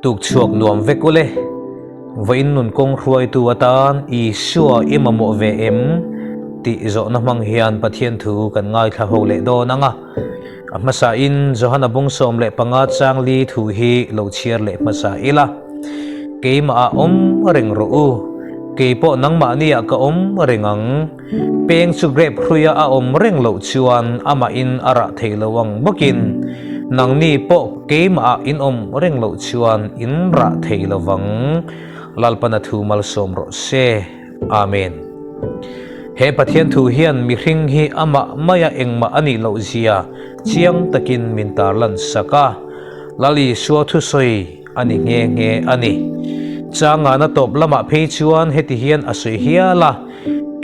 Tuk chhuak nuam vek ule. Vawiin nun kawng hruaitu atan Isua i mamawh ve em? tih zawhna hmang hian Pathian thu kan ngaithla ho leh dawn ang a. A hmasain Johana bung 15 chang li thu hi lo chhiar leh hmasa ila. Keimah ah awm reng rawh u, kei pawh nangmahniah ka awm reng ang. Peng chu grape hruia a awm reng loh chuan amahin a rah thei lo ang bawkin nangni pawh keimahah in awm reng loh chuan in rah thei lo vang. Lalpana thu malsawm rawh se. Amen. He Pathian thu hian mihring hi amah maia engmah a nih loh zia chiang takin min tarlan sak a. Lal Isua thusawi a ni nghe nghe a ni. Changana tawp lamah phei chuan heti hian a sawi hial a,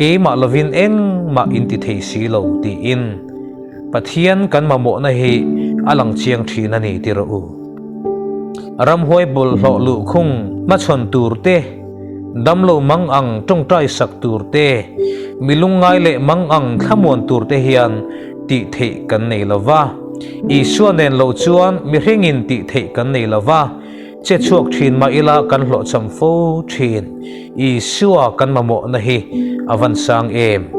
Keimah lovin engmah in ti thei si lo tiin Pathian kan mamawhna hi a lang chiang thin a ni ti rawh u. Ramhuai bawlhhlawh luhkhung hmachhawn tur te, damlo mang ang tawngtai sak tur te, mi lungngai leh mang ang thlamuan tur te hian tih theih kan nei lo va. Isua nen lo chuan mihringin tih theih kan nei lo va. Che chhuak thin mah ila kan hlawhchham fo thin. Isua kan mamawhna hi a van sang em?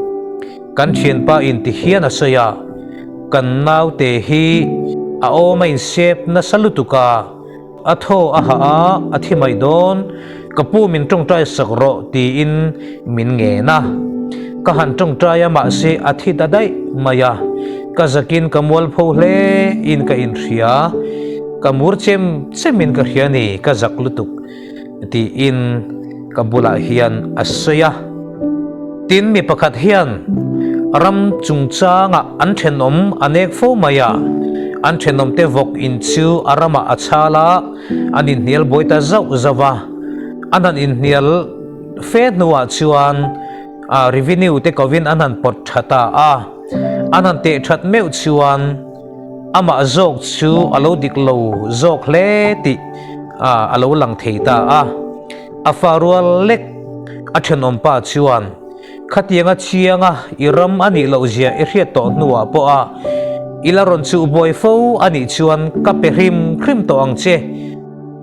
Kan thianpa in ti hian a sawi a, kan naute hi a awm a insep nasa lutuk a, a thaw a hah a, a thi mai dawn, ka pu min tawngtai sak rawh tiin min ngen a. Ka han tawngtai a mahse a thi ta daih mai a, ka zakin ka mualpho hle in ka inhria. Ka mur chem chemin ka hria ni, ka zak lutuk tiin ka bulah hian a sawi a. Tin, mi pakhat hian ram chungchangah an thenawm a nek fo mai a, an thenawmte vawk in chu a ramah a chhal a, an inhnial buai ta zauh zauh a. An han inhnial fe hnuah chuan revenue te kovin an han pawt tha ta a, an han teh that meuh chuan, Amah zawk chu a lo dik lo zawk hle tih a lo lang thei ta a. A fa rual lek a thenawmpa chuan, Khatianga chianga i ram a nih loh zia i hriat tawh hnuah pawha i la rawn chuh buai fo a nih chuan ka pe hrim hrim tawh ang che.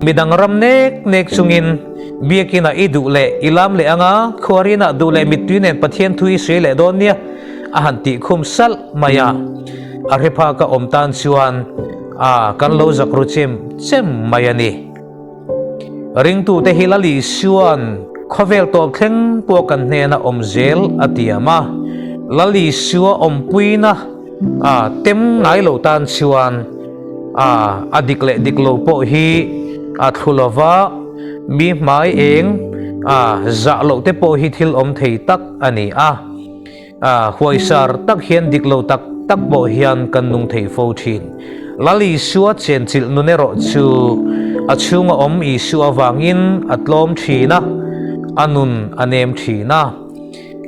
Midang ram nek nek chungin biakinah i duh leh i lam leh anga khuarinah duh leh mittui nen Pathian thu i sawi leh dawn nia a han tih khum salh mai a. A hrephak a awm tan chuan a kan lo zak ru chem chem mai a ni. Ringtute hi Lal Isua'n khawvel tawp thleng pawh kan hnena awm zel a tiam a. Lal Isua awmpuina A tem ngai lo tan chuan a a dik leh dik lo pawh hi a thlu lo va, mi hmai eng a zah loh te pawh hi thil awm thei tak a ni a. A huaisar tak hian dik lo tak tak pawh hian kan nung thei fo thin. Lal Isua chenchilh nun erawh chu a chhunga awm Isua avangin a tlawm thin a, a nun a nem thin a.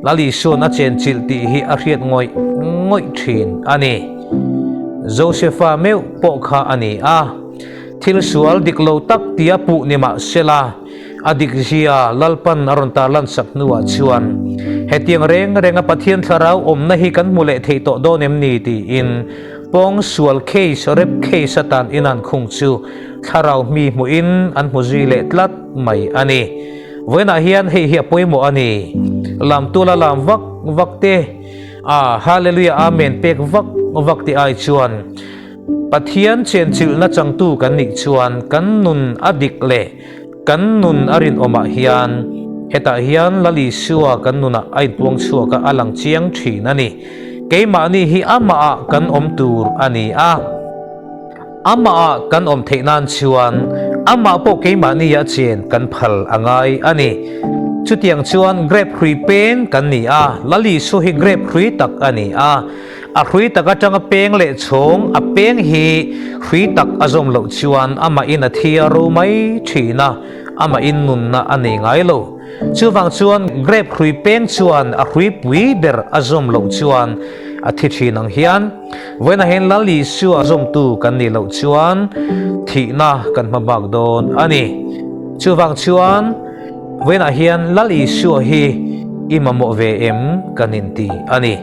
Lal Isua'n a chenchilh tih hi a hriat ngawih ngawih thin a ni. Josefa meuh pawh kha a ni a, thil sual dik lo tak tia puh ni mah sela, a dik zia Lalpan a rawn tarlan sak hnuah chuan hetiang reng renga Pathian thlarau awmna hi kan hmu leh thei tawh dawn em ni tiin pawng sual case, rape case atan in an khung chu thlarau hmi hmuhin an hmu zui leh tlat mai a ni. Vawiinah hian hei hi a pawimawh a ni. Lamtu la lam vak vak te, a Hallelujah Amen pek vak vak te ai chuan Pathian chenchilhna changtu kan nih chuan kan nun a dik leh kan nun a rinawmah hian hetah hian Lal Isua kan nunah a inpuang chhuak a, a lang chiang thin a ni. Keimahni hi amahah kan awm tur a ni a. Amahah kan awm theih nan chuan amah pawh keimahni a chen kan phal a ngai a ni. Chutiang chuan grape hrui peng kan ni a, Lal Isu hi grape hrui tak a ni a. A hrui tak atanga peng leh chhawng a peng hi hrui tak a zawm loh chuan amahin a thi a ro mai thin a, amahin nunna a nei ngai lo. Chuvang chuan grape hrui peng chuan a hrui pui ber a zawm loh chuan a thi thin ang hian Vawiinah hian Lal Isua zawmtu kan nih loh chuan thihna kan hma bak dawn a ni. Chuvang chuan vawiinah hian Lal Isua hi i mamawh ve em kan inti a ni.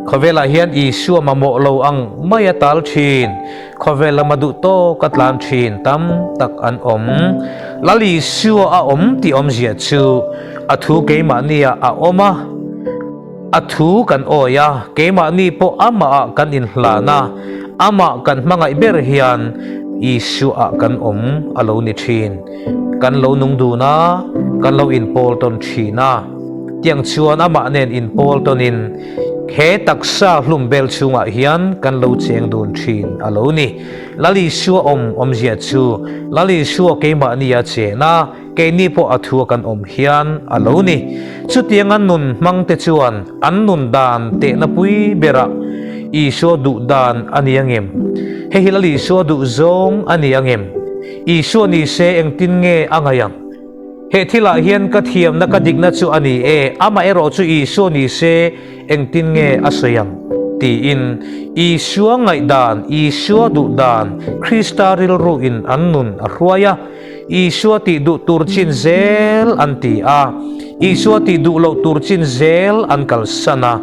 Khawvelah hian Isua mamawh lo ang mai a tal thin, khawvel lama duh tawk a tlan thin tam tak an awm. Lal Isua a awm tih awmzia chu a thu keimahniah a awm a, a thu kan awi a, keimahni pawh amahah kan inhlan a, amah kan hmangaih ber hian Isuaah kan awm a lo ni thin. Kan lo nung dun a, kan lo inpawl tawn thin a. Tiang chuan amah nen inpawl tawnin he taksa hlum bel chhungah hian kan lo cheng dun thin a lo ni. Lal Isua awm awmzia chu Lal Isua keimahni a chen a, keini pawh a thua kan awm hian a lo ni. Chutiang a nun hmangte chuan an nun dan tehna pui berah Isua duh dan a ni angem? Hei hi Lal Isua duh zawng a ni angem? Isua ni se engtin nge a ngaih ang? He thilah hian ka thiamna ka dikna chu a ni e, amaherawh chu Isua ni se engtin nge a sawi ang? tiin Isua ngaihdan, Isua duhdan, Krista rilru in an nun a hruai a, Isua tih duh tur chin zel an ti a, Isua tih duh loh tur chin zel an kalsan a,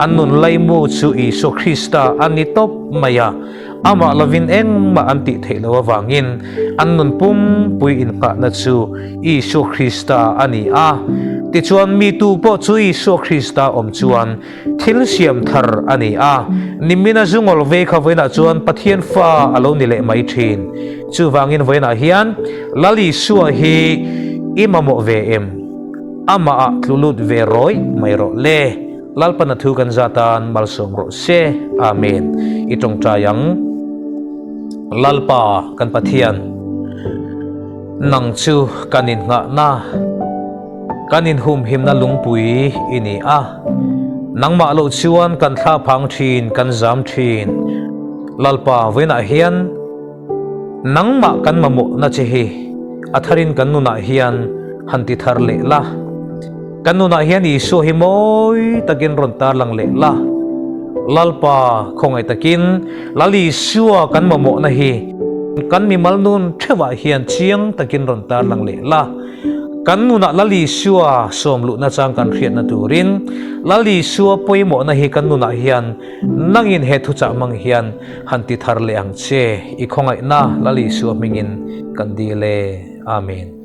an nun laimu chu Isua Krista a ni tawp mai a. Amah lovin engmah an tih theih loh avangin an nun pumpui inngahna chu Isua Krista a ni a. Tichuan, mi tu pawh chu Isua Krista awm chuan thil siam thar a ni a. Nimina zungawl vei kha vawiinah chuan Pathian fa a lo ni leh mai thin. Chuvangin vawiinah hian Lal Isua hi i mamawh ve em? Amahah tlu lut ve rawih mai rawh le. Lalpana thu kan za tan malsawm rawh se. Amen. I tawngtai ang. Lalpa kan Pathian, nang chu kan innghahna, kan inhumhimna lungpui i ni a. Nangmah loh chuan kan thla phang thin, kan zam thin. Lalpa, vawiinah hian nangmah kan mamawhna che hi a tharin kan nunah hian han ti thar leh la. Kan nunah hian Isua hi mawi takin rawn tarlang leh la. Lalpa khawngaih takin Lal Isua kan mamawhna hi kan mimal nun theuhah hian chiang takin rawn tarlang leh la. Kan nunah Lal Isua sawm luhna chang kan hriatna turin Lal Isua pawimawhna hi kan nunah hian nangin he thuchah hmang hian han ti thar leh ang che. I khawngaihna Lal Isua hmingin kan dil e. Amen.